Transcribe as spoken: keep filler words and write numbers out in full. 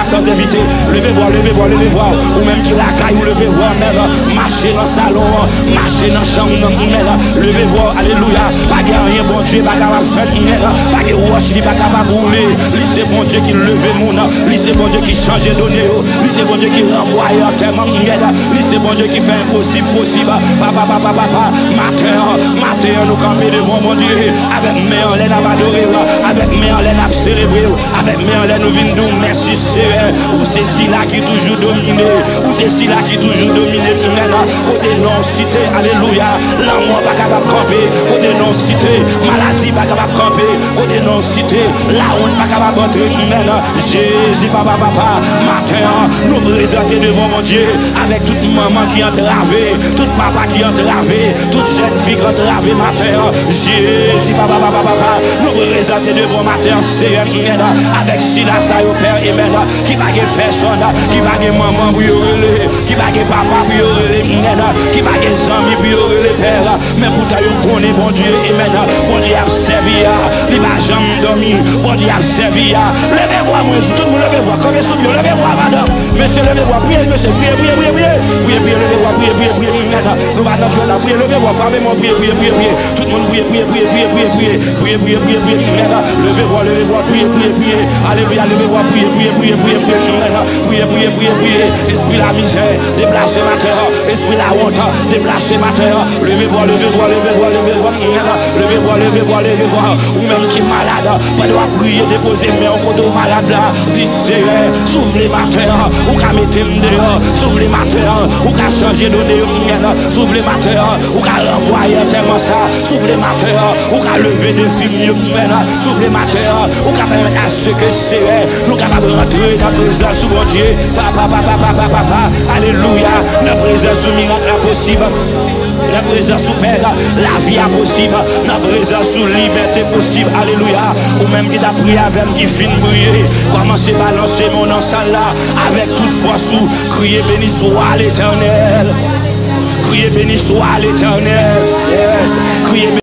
Sans invité, leve vwa, leve vwa, leve vwa. Ou menm ki lakay ou, leve vwa, men mache nan salon an, mache nan chanm nan, men leve vwa, alelouya. Pa gen anyen Bondye pa kapab fè, men pa gen wòch li pa kapab woule. Li se Bondye ki leve moun, li se Bondye ki chanje done yo, li se Bondye ki ranvwaye antèman, men li se Bondye ki fè enposib posib. Papa, papa, papa, maten an, maten an, nou kanpe devan Bondye avèk men anlè n ap adore l, avèk men anlè n ap selebre l. Avèk men anlè nou vin di w mèsi Seyè. Ou se sila ki toujou domine. Ou se sila ki toujou domine. Mèt, kote non w site, alelouya, lanmò pa kapab kanpe. Kote non w site, maladi pa kapab kanpe. Kote non w site, lawont pa kapab antre. Mèt, Jezi, papa, papa, maten an, nou prezante devan Bondye avèk tout manman ki antrave, tout papa ki antrave, tout jèn fi k antrave maten an, Jezi, papa, papa, papa, nou prezante devan w maten an, Seyè, mèt, avèk sila sa yo, Pè, mèt, ki pa gen pèsòn, ki pa gen manman pou yo rele, ki pa gen papa pou yo rele, mèt, ki pa gen zanmi pou yo rele, Pè, men poutan yo konnen Bondye, mèt, Bondye ap sèvi a, li pa janm dòmi, Bondye ap sèvi a. Leve vwa, mwen di, tout moun leve vwa, kanpe sou pye w, leve vwa, madanm. Mesye, leve vwa, priye, mesye, priye, priye, priye, priye. Priye, priye, leve vwa, priye, priye, priye, priye, mèt. Nou pa nan jwèt la, priye, leve vwa, fame mwen, priye, priye, priye, priye. Tout moun priye, priye, priye, priye, priye, priye. Priye, priye, priye, priye, priye, mèt. Leve vwa, leve vwa, priye, priye, priye, priye. Alelouya, leve vwa, priye, priye, priye, priye, priye, mèt. Priye, priye, priye, priye. Espri lamizè, deplase maten an. Espri lawont, deplase maten an. Leve vwa, leve vwa, leve vwa, leve vwa, mèt. Leve vwa, leve vwa, leve vwa. Ou menm ki malad, pandan w ap priye, depoze men w kote w malad la. Di, Seyè, si w vle maten an, ou ka mete m deyò. Si w vle maten an, ou ka chanje done yo, mèt. Si w vle maten an, ou ka ranvwaye antèman sa. Si w vle maten an, ou ka leve defi m yo, mèt. Si w vle maten an, ou ka pèmèt asike, Seyè, nou kapab rantre nan prezans ou, Bondye. Papa, papa, papa, papa, alelouya. Nan prezans ou, mirak la posib. Nan prezans ou, Pè, lavi a posib. Nan prezans ou, libète posib. Alelouya. Ou menm ki t ap priye avè m, ki fin priye, kòmanse balanse men w nan sal la avèk tout fòs ou. Kriye, beni swa Letènèl. Kriye, beni swa Letènèl. Yes. Kriye,